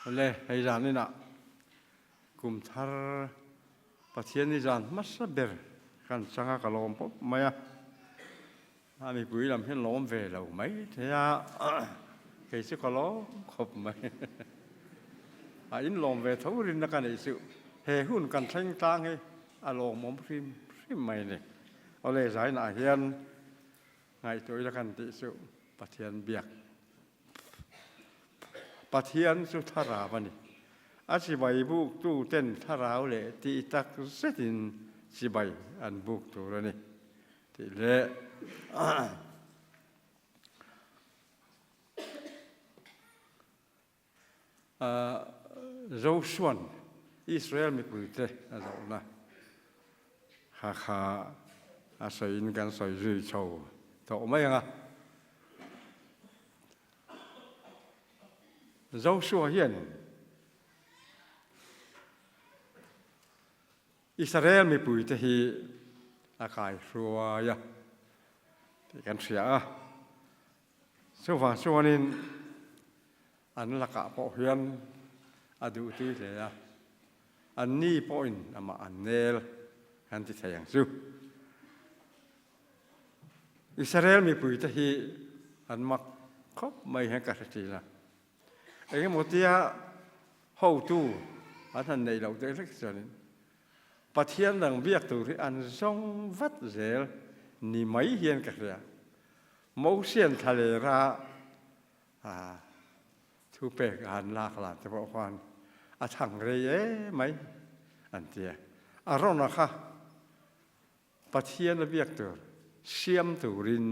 Le hei zan inah kum thar Pathian ni zan hmasa ber kan chang a ka lawm pawp mai a, a mipui lam hian lawm ve lo mai thei a, kei chu ka lawm khawp mai. A in lawm ve tho rinna ka neih chu he hun kan thleng tlang hi a lawmawm hrim hrim mai a ni. Awle zainah hian ngaihtuah ila kan tih chu Pathian biak. Pathian chu thlarau a ni. A chibai buktu ten thlarau leh tih tak zetin chibai an buk tur a ni tih leh Josua'n Israel mipuite a zawhna kha kha a sawiin kan sawi zui chho tawh mai ang a. Josua hian Israel mipuite hi a kaihruai a tih kan hria a. Chuvang chuanin an lakah pawh hian a duhtui hle a, anni pawhin amah an nel kan ti thei ang chu. Israel mipuite hi an mak khawp mai hian ka hre thin a, engemaw tia hotu an han neih loh deuh hlek chuanin Pathian dang biak tur hi an zawng vat zel ni mai hian ka hria. Mosian thlalera thupek a han lak lan te pawh khan a thang rei em mai an ti a. Arona kha Pathian a biak tur siam turin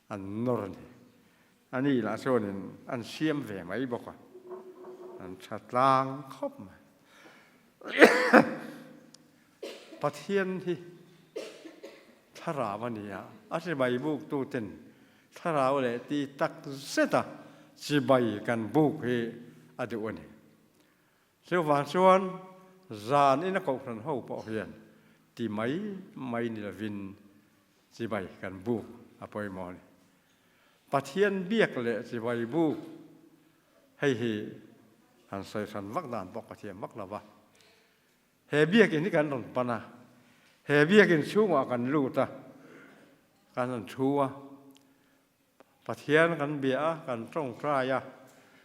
an nawr a ni. Ani lah chuanin an siam ve mai bawk a, an tha tlang khawp mai. Pathian hi thlarau a ni a, a chibai buktuten thlarau leh ti tak zeta chibai kan buk hi a duh a ni. Chuvang chuan zan ina kohhran ho pawh hian ti mai mai ni lovin chibai kan buk a pawimawh a ni. Pathian biak leh chibai buk hei hi han sawi hran vak dan pawh ka thiam vak lo va. He biakin hi kan rawn pan a, he biakin chhungah kan lut a, kan rawn thu a, Pathian kan bia a, kan tawngtai a,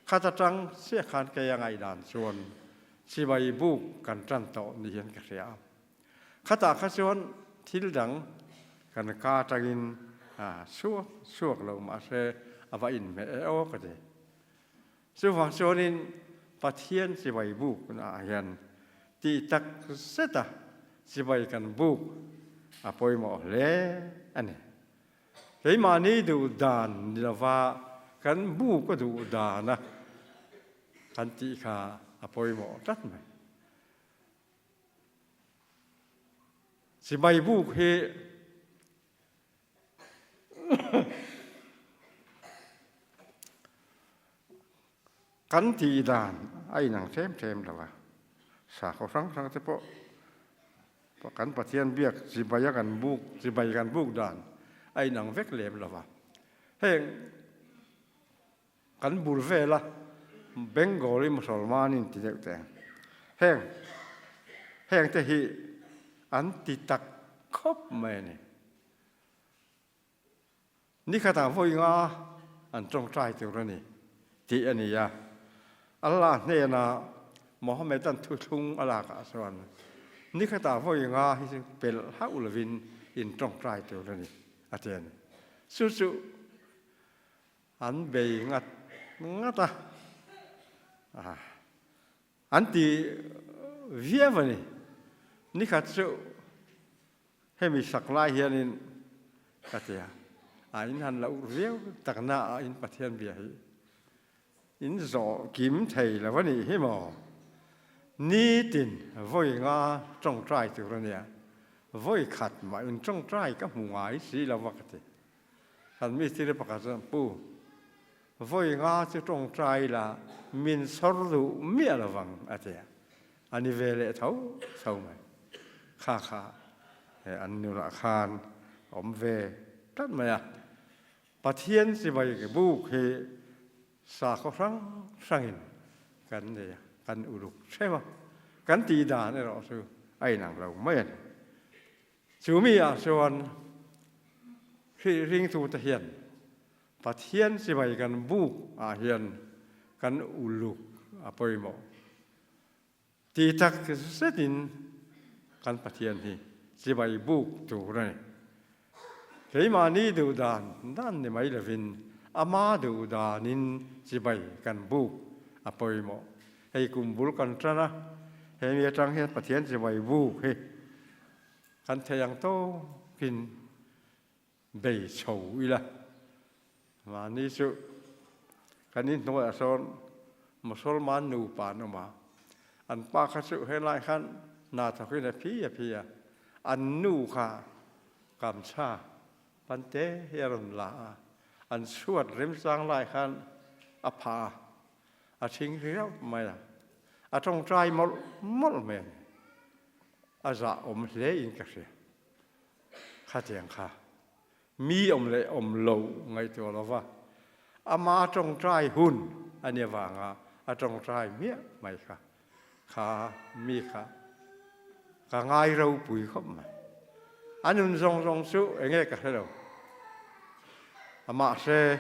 khat atang chiah khan kei a ngaihdan chuan chibai buk kan tan tawh ni hian ka hria a. Khatah kha chuan thil dang kan ka atangin chhuak chhuak lo mahse a va inhmeh e aw ka ti. Chuvang chuanin Pathian chibai buk naah hian tih tak zeta chibai kan buk a pawimawh hle a ni. Keimahni duh dan ni lova kan buk a duh dana kan tih kha a pawimawh tlat mai. Chibai buk hi kan tih dan a inang tlem tlem lo a, sakhaw hrang hrang te pawh Kan Pathian biak chibai a kan buk, chibai kan buk dan a inang vek lem lo va. Heng kan bul vela Bengali Musalman in ti deuh teng. Heng heng te hi an ti tak khawp mai a ni. Nikhatah vawi nga an tawngtai tur a ni tih a ni a. Allah hnenah Mohammed-a'n thuthlung a lakah chuan nikhatah vawi nga hi chu pelh hauh lovin in tawngtai tur a ni a ti a ni. Chu chu an bei ngat ngat a. An ti viau a ni. Nikhat chu Hemi sak lai hianin ka ti a, a in han loh viau takna ah in Pathian bia hi in zawh kim thei lo a nih hi maw? Nitin vawi nga tawngtai tur a nia, vawi khat mah in tawngtai ka hmu ngai si lo va ka ti. Kan mistiri pakhat chuan, Pu, vawi nga chu tawngtai la min chhawr duh miah lo vang a ti a. A ni ve leh tho tho mai. Kha kha he an nunah khan a awm ve tlat mai a. Pathian chibai buk hi sakhaw hrang hrangin kan nei a, kan uluk hreuh a, kan tih dan erawh chu a inang lo mai a ni. Chu mi ah chuan Khrih ringtute hian Pathian chibai kan buk ah hian kan uluk a pawimawh. Ti tak zetin kan Pathian hi chibai buk tur a ni. Keimahni duh dan dan ni mai lovin ama duh danin chibai kan buk a pawimawh. Hei kum bul kan tan a, hemi atang hian Pathian chibai buk hi kan thei ang tawkin bei chho ila. Mahni chu kan inhnuaiah sawn Mosolman nupa an awm a, an pa kha chu helai khan hna thawkin a phi a phi a, an nu kha kamchha pante hi a rawn la a, an chhuat remchang lai khan a phah a, a thing riau mai a, a tawngtai mawlh mawlh mai a ni. A zah awm hle in ka hria. Khatiang kha Mi awm leh awm lo ngaihtuah lova ama tawngtai hun a nia vanga a tawngtai miah mai kha kha mi kha ka ngai ropui khawp mai. A nun zawng zawng chu enge ka hre lo. Mahse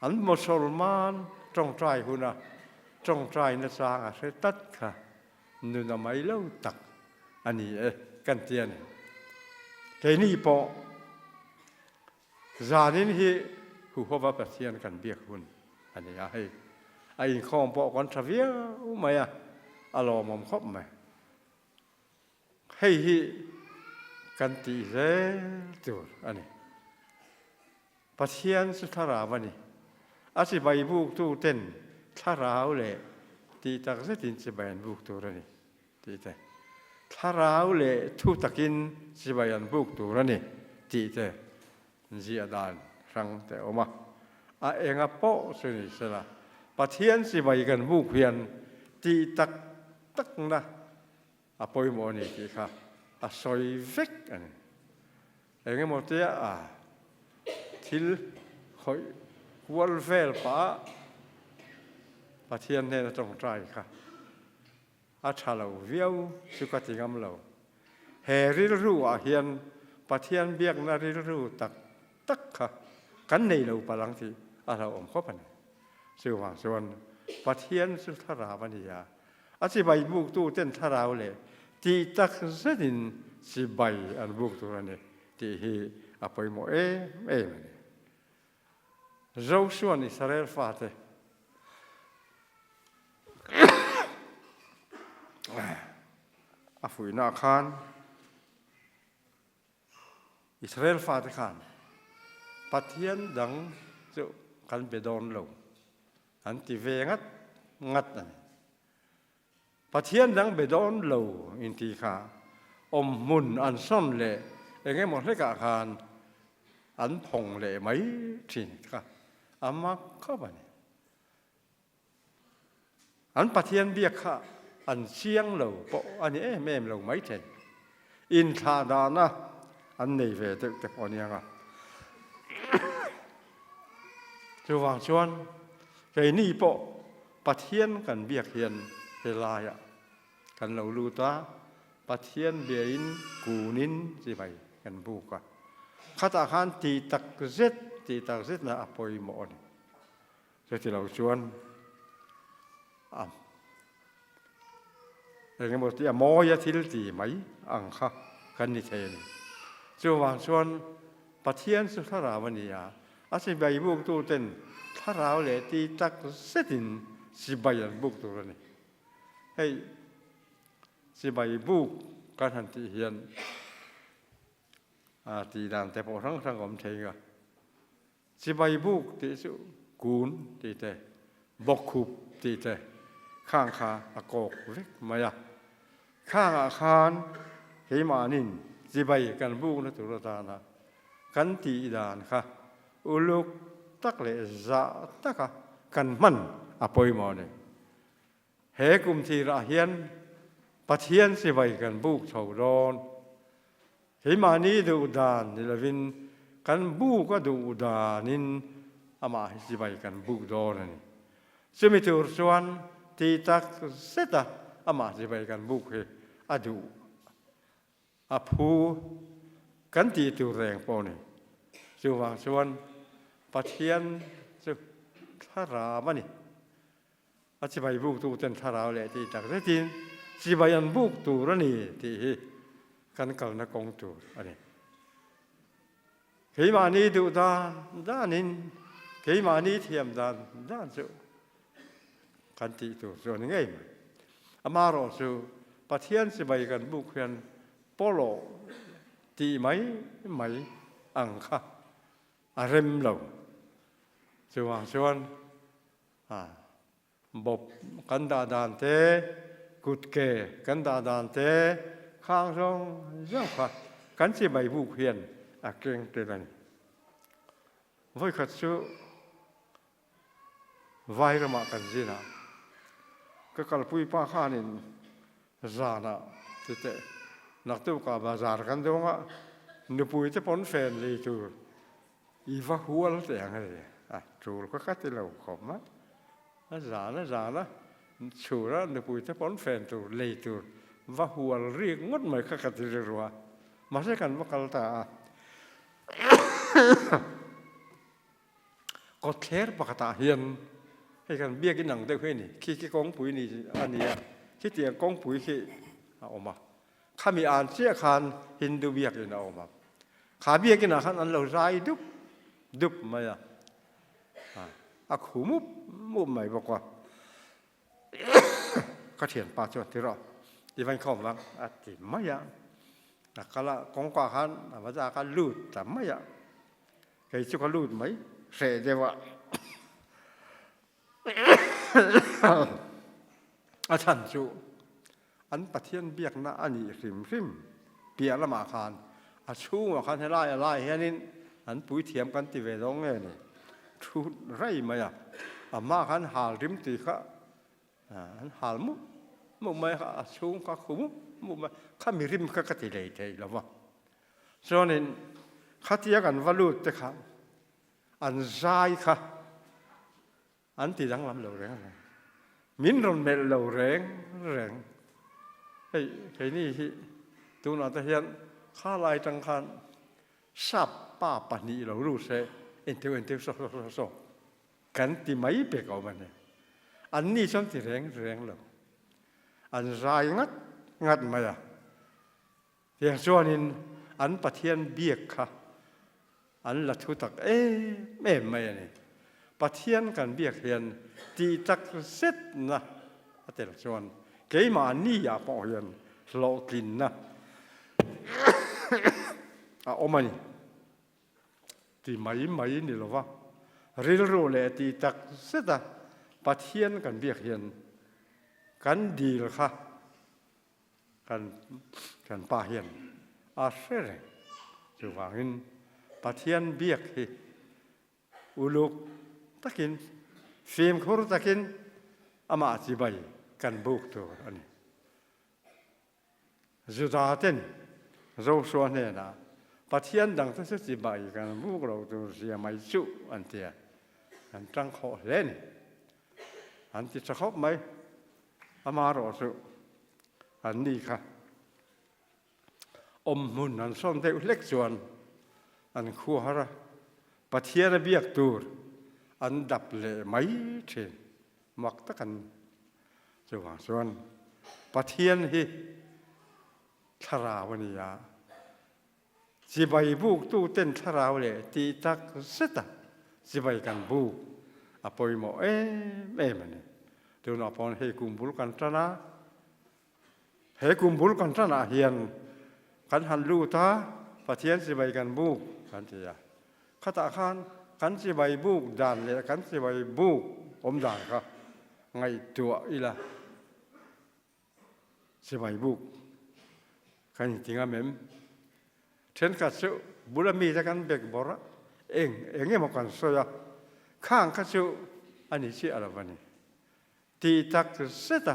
an Mosolman tawngtai huna tawngtai nachang a hre tlat kha Nun a mai lo tak a ni e kan ti a ni. Keini pawh zanin hi Huhova Pathian kan biak hun a ni a, hei a inkhawm pawh kan tha viau mai a, a lawmawm khawp mai. Hei hi kan tih zel tur a ni. Pathian chu thlarau a ni. A chibai buktu ten thlarau leh tih tak zetin chibai an buk tur a ni tih te, thlarau leh thu takin chibai an buk tur a ni tih te ziah dan hrang te a awm a. A enga pawh chu ni sela, Pathian chibai kan buk hian tih tak takna a pawimawh a ni tih kha a sawi vek a ni. Engemaw tia a thil khawih kual vel pah Pathian hnena tawngtai kha a tha lo viau chu ka ti ngam lo. He rilru ah hian Pathian biakna rilru tak tak kha kan nei lo palh ang tih a hlauhawm khawp a ni. Chuvang chuan Pathian chu thlarau a ni a, A chibai buktu ten thlarau leh tih tak zetin chibai an buk tur a ni tih hi a pawimawh em em a ni. Josua'n Israel fate a fuihna ah khan Israel fate khan Pathian dang chu kan be dawn lo an ti ve ngat ngat a ni. Pathian dang be dawn lo inti kha awm hmun an sawn leh eng emaw hlekah khan an phawng leh mai thin kha a mak khawp a ni. An Pathian biak kha an chiang lo pawh a ni em em lo mai thei. Inthlah dahna an nei ve deuh te pawh a nia nga. Chuvang chuan keini pawh Pathian kan biak hian helaiah kan lo lut a, Pathian biain kunin chibai kan buk a. Khatah khan tih tak zet, tih tak zetna a pawimawh a ni. Chutilo chuan a engemaw tih a mawi a thil ti mai ang kha kan ni thei a ni. Chuvang chuan Pathian chu thlarau a ni a, a chibai buktu ten thlarau leh ti tak zetin chibai an buk tur a ni. Hei chibai buk kan han tih hian a tih dan te pawh hrang hrang a awm thei nga. Chibai buk tih chu kun tih te, bawkkhup tih te khang kha a kawk vek mai a. Khangah khan keimahnin chibai kan bukna tur atana kan tih dan kha uluk tak leh zah taka kan hman a pawimawh a ni. He kum thirah hian Pathian chibai kan buk chho dawn. Keimahni duh dan ni lovin kan buk a duh danin amah hi chibai kan buk dawn a ni. Chumi tur chuan ti tak zeta amah chibai kan buk hi a duh a phu kan tih tur reng pawh ni. Chuvang chuan Pathian chu thlarau a ni. A chibai buktu ten thlarau leh tih tak zetin chibai an buk tur a ni tih hi kan kalna kawng tur a ni. Keimahni duh dan danin keimahni thiam dan dan chu kan tih tur chu a ni ngei mai. Amaherawh chu Pathian chibai kan buk hian pawlawh tih mai mai ang kha a rem lo. Chuvang chuan Bawp kan dah dan te, kutke kan dah dan te khang zawng zawng kha kan chibai buk hian a keng tel a ni. Vawikhat chu vai ramah kan zin a, ka kalpui pa khanin zanah titeh naktukah bazar kan dawng a, nupui te pawn fen lei tur I va hual teh ang hei, a tul kha ka ti lo khawp a, a zan a zan a, chhur a nupui te pawn fen tur, lei tur va hual rik ngawt mai kha ka ti rilru a, mahse kan va kal ta a, kawtthler pakhatah hian hei kan biakin ang deuh hi a ni, khi khi kawngpui ni a ni a, khitiang kawngpui khi a awm a. Khami an chiah khan Hindu biakinn a awm a. Kha biakinn ah khan an lo zai dup dup mai a. A khu mup mup mai bawk a. Ka thianpa chuan ti rawh, i va inkhawm vang a ti mai a. A kal a, kawngka khan a va zak a, lut ta mai a. Kei chu ka lut mai hreh deuh a. A chhan chu an Pathian biakna a nih hrim hrim piah lamah khan a chhungah khan helai a lai hianin an puithiam kan ti ve dawn nge ni thu rei mai a, a hma khan hal rim tui kha an hal mup mup mai a, a chhung kha khu mup mup mai kha mi rim kha ka ti lei thei lo va. Chuanin khatia kan va lut te kha An zai kha an ti danglam lo reng reng. Min rawn melh lo reng reng. Hei keini hi tunah te hian kha lai tang khan sap pa pahnih lo lut se enteu enteu saw saw saw saw kan ti mai pek awm a ni. An ni chuan ti reng reng lo. An zai ngat ngat mai a. Tiang chuanin an Pathian biak kha an la thu tak em em mai a ni. Pathian kan biak hian tih tak zetna a tel chuan keimahni ah pawh hian hlawhtlinna a awm a ni. Ti mai mai ni lova rilru leh tih tak zeta Pathian kan biak hian kan dil kha Kan kan pa hian a hre reng. Chuvangin Pathian biak hi uluk takin, fimkhur takin amah chibai kan buk tur a ni. Juda ten Joshua hnenah Pathian dangte chu chibai kan buk lo tur zia mai chuh an ti a, an tang khawh hle a ni. An ti tha khawp mai. Amaherawh chu an ni kha awmhmun an sawn deuh hlek chuan an khua har a, Pathian a biak tur an dap leh mai thin mak tak an ni. Chuvang chuan Pathian hi thlarau a ni a, Chibai buktu ten thlarau leh tih tak zeta chibai kan buk a pawimawh em em a ni. Tunah pawh hei kum bul kan tan a, he kum bul kan tanah hian kan han lut a, Pathian chibai kan buk kan ti a. Khatah khan kan chibai buk dan leh kan chibai buk awm dan kha ngaihtuah ila. Chibai buk kan inti ngam em? Thenkhat chu bula mite kan bek bawrh a, eng eng emaw kan sawi a, khang kha chu a ni chiah lo a ni. Tih tak zeta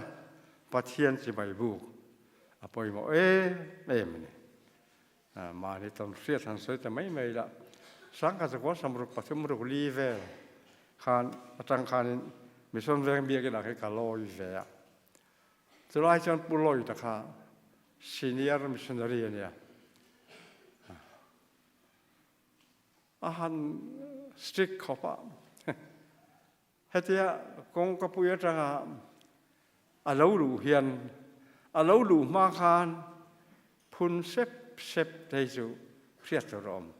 Pathian chibai buk a pawimawh em em a ni. Mahni tawn hriat han sawi ta mai mai lah. Sangkhat zakua samruk pathum ruk li vel khan atang khanin. Mission Veng biakinah khi ka lawi ve a. Chulai chuan Pu Lloyd-a kha senior missionary a nia. A han strict khawp a. Hetia kawngkapui atanga a lo luh hian a lo luh hma khan phun sep sep te hi chu hriat tur a awm.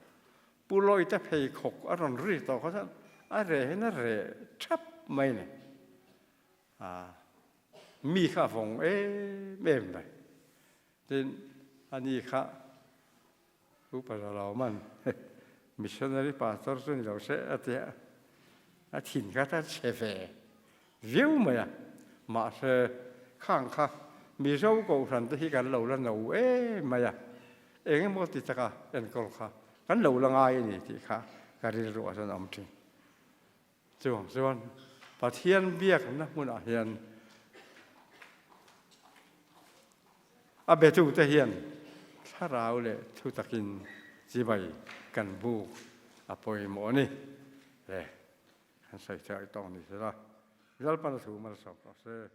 Pu Lloyd-a pheikhawk a rawn ri tawh kha chuan a reh hian a reh thap mai a ni. A mi kha a vawng em em mai. Tin, ani kha Upa Zalawman missionary pastor chu ni lo se a ti a, a thin kha ta chhe ve viau mai a. Mahse, khang kha Mizo kohhran te hi kan lo la no em mai a, eng emaw ti taka enkawl kha kan lo la ngai a ni tih kha ka rilruah chuan a awm thin. Chuvang chuan Pathian biakna hmunah hian a betute hian thlarau leh thu takin chibai kan buk a pawimawh a ni le. Kan sawi theih tawng ni sela, Lalpan a thu malsawm rawh se.